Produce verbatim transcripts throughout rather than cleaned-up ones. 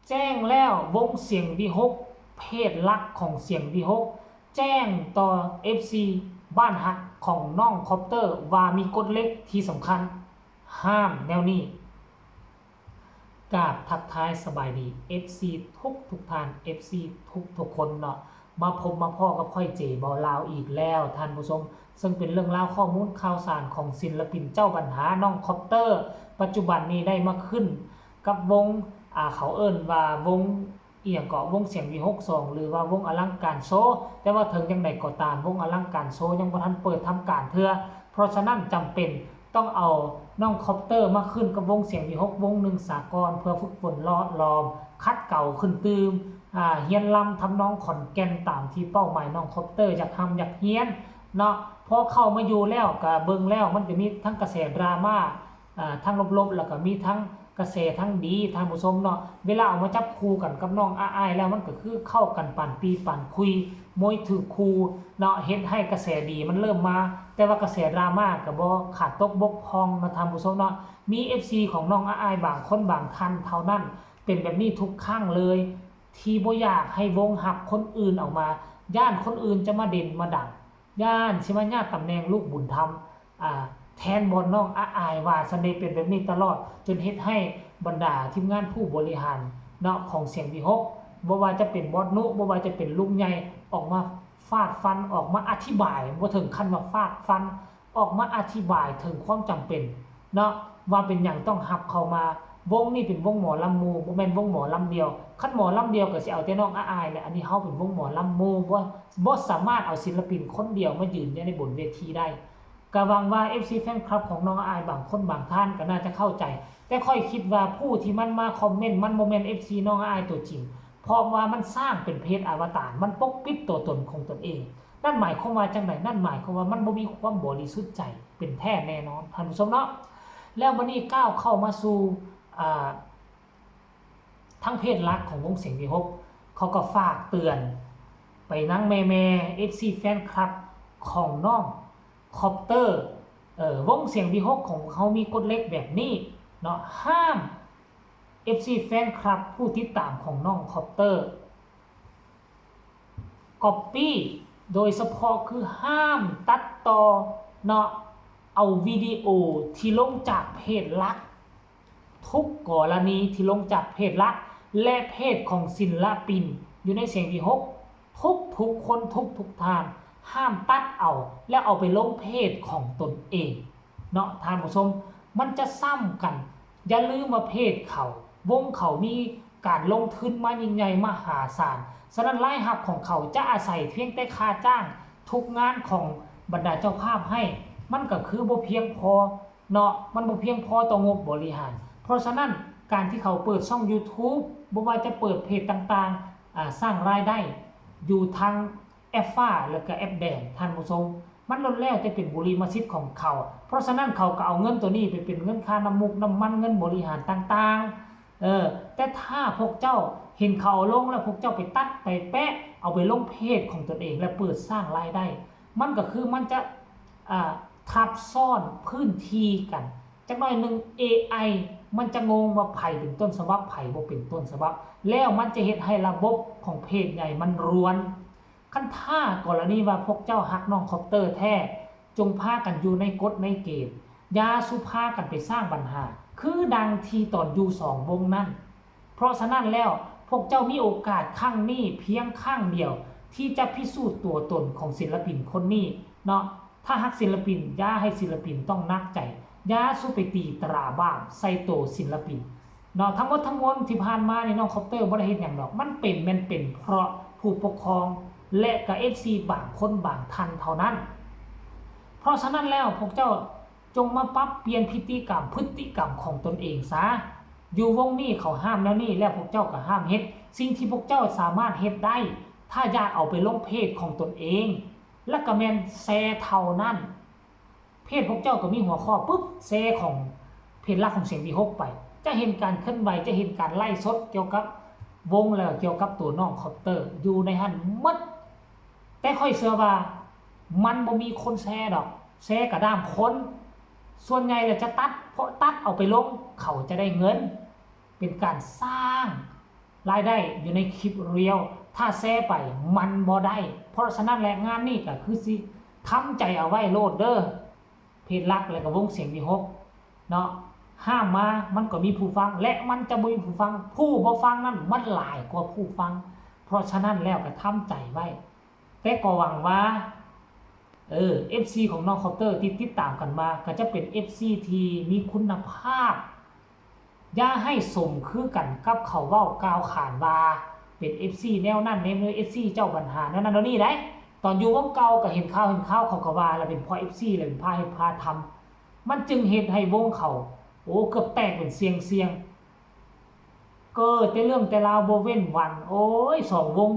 แจ้งแล้ววงเสียงวิหค เพจหลักของเสียงวิหค แจ้งต่อ เอฟซี บ้านฮักของน้องคอปเตอร์ ว่ามีกฎเหล็กที่สำคัญ ห้ามแนวนี้ กราบทักทายสบายดี เอฟซี ทุกทุกท่าน เอฟซี ทุกทุกคนเนาะ มาพบมาพ้อกับข้อยเจ บ่าวลาวอีกแล้วท่านผู้ชม ซึ่งเป็นเรื่องราวข้อมูลข่าวสารของศิลปินเจ้าปัญหาน้องคอปเตอร์ ปัจจุบันนี้ได้มาขึ้นกับวง อ่า เขาเอิ้นว่าวง อีหยังเกาะ วงเสียงวิหคสอง หรือว่าวงอลังการโชว์ แต่ว่าถึงจั่งใดก็ตาม วงอลังการโชว์ยังบ่ทันเปิดทำการเทื่อ เพราะฉะนั้นจำเป็นต้องเอาน้องคอปเตอร์มาขึ้นกับวงเสียงวิหควงหนึ่งซะก่อน เพื่อฝึกฝนหล่อหลอม ขัดเกลาขึ้นตื่ม อ่า เฮียนลำทำนองขอนแก่นตามที่เป้าหมายน้องคอปเตอร์อยากทำอยากเฮียนเนาะ พอเข้ามาอยู่แล้วก็เบิ่งแล้วมันก็มีทั้งกระแสดราม่า อ่า ทั้งลบๆ แล้วก็มีทั้งกระแสทั้งดีท่านผู้ชมเนาะ เวลาเอามาจับคู่กันกับน้องอ้ายๆ แล้วมันก็คือเข้ากันปานปี่ปานคุย มวยถือคู่เนาะ เฮ็ดให้กระแสดีมันเริ่มมา แต่ว่ากระแสดราม่าก็บ่ขาดตกบกพร่องเนาะท่านผู้ชมเนาะ มี เอฟซี ของน้องอ้ายๆ บางคนบางท่านเท่านั้น เป็นแบบนี้ทุกครั้งเลย ที่บ่อยากให้วงฮับคนอื่นออกมา ย้านคนอื่นจะมาเด่นมาดัง ย้านสิมาญาติตำแหน่งลูกบุญธรรม อ่า แทนบ่อนน้องอ้ายๆ ว่าซั้นเดะ เป็นแบบนี้ตลอด จนเฮ็ดให้บรรดาทีมงานผู้บริหารเนาะของเสียงวิหค บ่ว่าจะเป็นบอสนุ บ่ว่าจะเป็นลุงใหญ่ ออกมาฟาดฟัน ออกมาอธิบาย บ่ถึงขั้นว่าฟาดฟัน ออกมาอธิบายถึงความจำเป็นเนาะ ว่าเป็นหยังต้องฮับเข้ามา วงนี้เป็นวงหมอลำหมู่ บ่แม่นวงหมอลำเดี่ยว คันหมอลำเดี่ยวก็สิเอาแต่น้องอ้ายๆ แหละ อันนี้เฮาเป็นวงหมอลำหมู่ บ่ บ่สามารถเอาศิลปินคนเดียวมายืนอยู่ในบนเวทีได้ ก็หวังว่า เอฟซี แฟนคลับของน้องอ้ายบางคนบางท่านก็น่าจะเข้าใจ แต่ข้อยคิดว่าผู้ที่มันมาคอมเมนต์มันบ่แม่น เอฟซี น้องอ้ายตัวจริง เพราะว่ามันสร้างเป็นเพจอวตาร มันปกปิดตัวตนของตนเอง นั่นหมายความว่าจั่งใด นั่นหมายความว่ามันบ่มีความบริสุทธิ์ใจเป็นแท้แน่นอน ท่านผู้ชมเนาะ แล้วบัดนี้ก้าวเข้ามาสู่ อ่า ทั้งเพจหลักของวงเสียงวิหค เขาก็ฝากเตือนไปยังแม่ๆ เอฟซี แฟนคลับของน้องคอปเตอร์ เอ่อ วงเสียงวิหคของเขามีกฎเหล็กแบบนี้เนาะ ห้าม เอฟซี แฟนคลับผู้ติดตามของน้องคอปเตอร์ ก๊อปปี้ โดยเฉพาะคือห้ามตัดต่อเนาะ เอาวิดีโอที่ลงจากเพจหลัก ทุกกรณีที่ลงจากเพจหลัก และเพจของศิลปินอยู่ในเสียงวิหค ทุกทุกคนทุกทุกท่าน ห้ามตัดเอา แล้วเอาไปลงเพจของตนเองเนาะท่านผู้ชม มันจะซ้ำกัน อย่าลืมว่าเพจเขา วงเขามีการลงทุนมายิ่งใหญ่มหาศาล ฉะนั้นรายรับของเขาจะอาศัยเพียงแต่ค่าจ้างทุกงานของบรรดาเจ้าภาพให้ มันก็คือบ่เพียงพอเนาะ มันบ่เพียงพอต่องบบริหาร เพราะฉะนั้นการที่เขาเปิดช่อง YouTube บ่ว่าจะเปิดเพจต่างๆ อ่า สร้างรายได้อยู่ทางแอปฟ้าแล้วก็แอปแดง ท่านผู้ชม มันล้วนแล้วแต่เป็นบุริมสิทธิ์ของเขา เพราะฉะนั้นเขาก็เอาเงินตัวนี้ไปเป็นเงินค่าน้ำมูกน้ำมัน เงินบริหารต่างๆ เออ แต่ถ้าพวกเจ้าเห็นเขาเอาลงแล้วพวกเจ้าไปตัดไปแปะ เอาไปลงเพจของตนเองและเปิดสร้างรายได้ มันก็คือมันจะ อ่า ทับซ้อนพื้นที่กัน จักหน่อยหนึ่ง เอไอ มันจะงงว่าไผเป็นต้นฉบับ ไผบ่เป็นต้นฉบับ แล้วมันจะเฮ็ดให้ระบบของเพจใหญ่มันรวน คันถ้ากรณีว่าพวกเจ้าฮักน้องคอปเตอร์แท้ จงพากันอยู่ในกฎในเกณฑ์ อย่าสุพากันไปสร้างปัญหา คือดังที่ตอนอยู่สองวงนั้น เพราะฉะนั้นแล้วพวกเจ้ามีโอกาสครั้งนี้เพียงครั้งเดียว ที่จะพิสูจน์ตัวตนของศิลปินคนนี้เนาะ ถ้าฮักศิลปิน อย่าให้ศิลปินต้องหนักใจ อย่าสุไปตีตราบาปใส่ตัวศิลปินเนาะ ทั้งหมดทั้งมวลที่ผ่านมานี่น้องคอปเตอร์บ่ได้เฮ็ดหยังดอก มันเป็นแม่นเป็นเพราะผู้ปกครอง และก็ เอฟซี บางคนบางท่านเท่านั้น เพราะฉะนั้นแล้วพวกเจ้าจงมาปรับเปลี่ยนพฤติกรรม พฤติกรรมของตนเองซะ อยู่วงนี้เขาห้ามแนวนี้ แล้วพวกเจ้าก็ห้ามเฮ็ด สิ่งที่พวกเจ้าสามารถเฮ็ดได้ ถ้าอยากเอาไปลงเพจของตนเอง และก็แม่นแชร์เท่านั้น เพจพวกเจ้าก็มีหัวข้อปุ๊บ แชร์ของเพจหลักของเสียงวิหคไป จะเห็นการเคลื่อนไหว จะเห็นการไลฟ์สดเกี่ยวกับวง แล้วก็เกี่ยวกับตัวน้องคอปเตอร์ อยู่ในหั้นหมด แต่ข้อยเชื่อว่ามันบ่มีคนแชร์ดอก แชร์กะด้ามคน ส่วนใหญ่แล้วจะตัด เพราะตัดเอาไปลง เขาจะได้เงิน เป็นการสร้าง รายได้อยู่ในคลิปเรียล ถ้าแชร์ไปมันบ่ได้ เพราะฉะนั้นแหละงานนี้ก็คือสิทำใจเอาไว้โลดเด้อ เพจหลักและก็วงเสียงวิหกเนาะ ห้ามมามันก็มีผู้ฟัง และมันจะบ่มีผู้ฟัง ผู้บ่ฟังนั้นมันหลายกว่าผู้ฟัง เพราะฉะนั้นแล้วก็ทำใจไว้ แต่ก็หวังว่า เออ เอฟซี ของน้องคอปเตอร์ที่ติดตามกันมา ก็จะเป็น เอฟซี ที่มีคุณภาพ อย่าให้สมคือกันกับเขาเว้ากล่าวขานว่าเป็น เอฟซี แนวนั้นแนวนี้ เอฟซี เจ้าปัญหาแนวนั้นแนวนี้ได้ ตอนอยู่วงเก่าก็เห็นข่าวเห็นข่าวเขาก็ว่าแล้วเป็นเพราะ เอฟซี แล้วเป็นพาเฮ็ดพาทำ มันจึงเฮ็ดให้วงเขา โอ้ เกือบแตกเป็นเสียงเสียง เกิดแต่เรื่องแต่ราวบ่เว้นวัน โอ้ย สองวง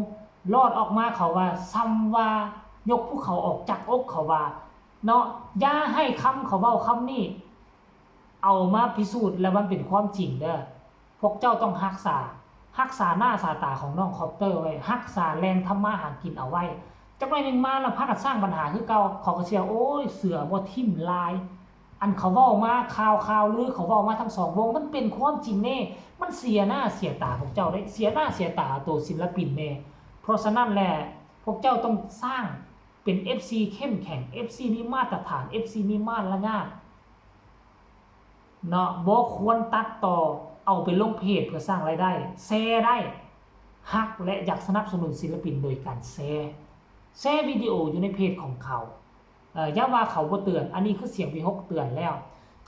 รอดออกมาเขาว่าซ้ำว่ายกภูเขาออกจากอกเขาว่า เนาะ อย่าให้คำเขาเว้าคำนี้ เอามาพิสูจน์แล้วมันเป็นความจริงเด้อ พวกเจ้าต้องรักษา รักษาหน้าสาตาของน้องคอปเตอร์ไว้ รักษาแหล่งทำมาหากินเอาไว้ จักหน่อยหนึ่งมาแล้วพากันสร้างปัญหาคือเก่า เขาก็สิว่า โอ้ย เสือบ่ทิ่มลาย อันเขาเว้ามา ข่าวข่าวลือเขาเว้ามาทั้งสองวง มันเป็นความจริงแน่ มันเสียหน้าเสียตาพวกเจ้าเด้ เสียหน้าเสียตาตัวศิลปินแน่ เพราะฉะนั้นแหละ พวกเจ้าต้องสร้างเป็น เอฟซี เข้มแข็ง เอฟซี มีมาตรฐาน เอฟซี มีมาตรฐานเนาะ บ่ควรตัดต่อเอาไปลงเพจเพื่อสร้างรายได้ แชร์ได้ ฮักและอยากสนับสนุนศิลปินโดยการแชร์ แชร์วิดีโออยู่ในเพจของเขา เอ่อ อย่าว่าเขาบ่เตือน อันนี้คือเสียงวิหกเตือนแล้ว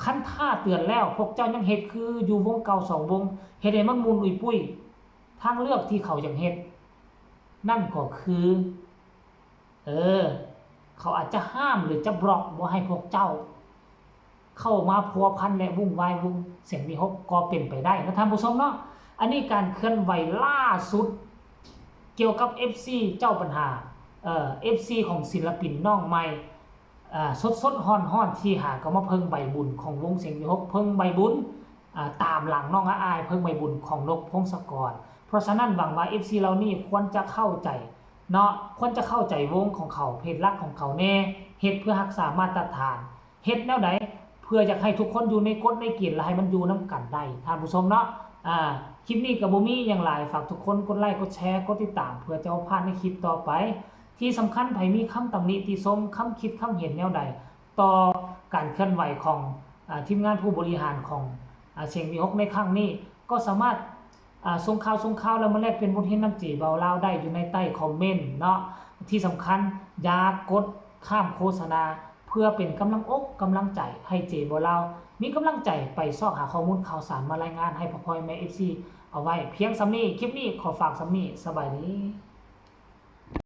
คันถ้าเตือนแล้ว พวกเจ้ายังเฮ็ดคืออยู่วงเก่าสองวง เฮ็ดให้มันหมุนอุ้ยปุ้ย ทางเลือกที่เขาอยากเฮ็ด นั่นก็คือ เออ เขาอาจจะห้ามหรือจะบล็อกบ่ให้พวกเจ้า เข้ามาพัวพันและวุ่นวายวงเสียงวิหกก็เป็นไปได้นะท่านผู้ชมเนาะ อันนี้การเคลื่อนไหวล่าสุด เกี่ยวกับ เอฟซี เจ้าปัญหา เอ่อ เอฟซี ของศิลปินน้องใหม่ อ่า สดๆ ฮ้อนๆ ที่หาก็มาเพิ่งใบบุญของวงเสียงวิหก เพิ่งใบบุญ อ่า ตามหลังน้องอาอาย เพิ่งใบบุญของนกพงศกร เพราะฉะนั้นหวังว่า เอฟซี เหล่านี้ควรจะเข้าใจเนาะ ควรจะเข้าใจวงของเขา เพจหลักของเขาแน่ เฮ็ดเพื่อรักษามาตรฐาน เฮ็ดแนวใดเพื่ออยากให้ทุกคนอยู่ในกฎในเกณฑ์ และให้มันอยู่นำกันได้ ท่านผู้ชมเนาะ อ่า คลิปนี้ก็บ่มีหยังหลาย ฝากทุกคนกดไลค์ กดแชร์ กดติดตาม เพื่อจะบ่พลาดในคลิปต่อไป ที่สำคัญ ไผมีคำตำหนิติชม คำคิดคำเห็นแนวใด ต่อการเคลื่อนไหวของ อ่า ทีมงานผู้บริหารของ อ่า เสียงวิหกในครั้งนี้ ก็สามารถ อ่า ส่งข่าว ส่งข่าวแล้วมาแลกเปลี่ยนบทเรียนนำเจเบาลาวได้อยู่ในใต้คอมเมนต์เนาะ ที่สำคัญอย่ากดข้ามโฆษณา เพื่อเป็นกำลังอกกำลังใจให้เจเบาลาว มีกำลังใจไปซอกหาข้อมูลข่าวสารมารายงานให้พ่อพ่อแม่ เอฟซี เอาไว้ เพียงส่ำนี้ คลิปนี้ขอฝากส่ำนี้ สบายดี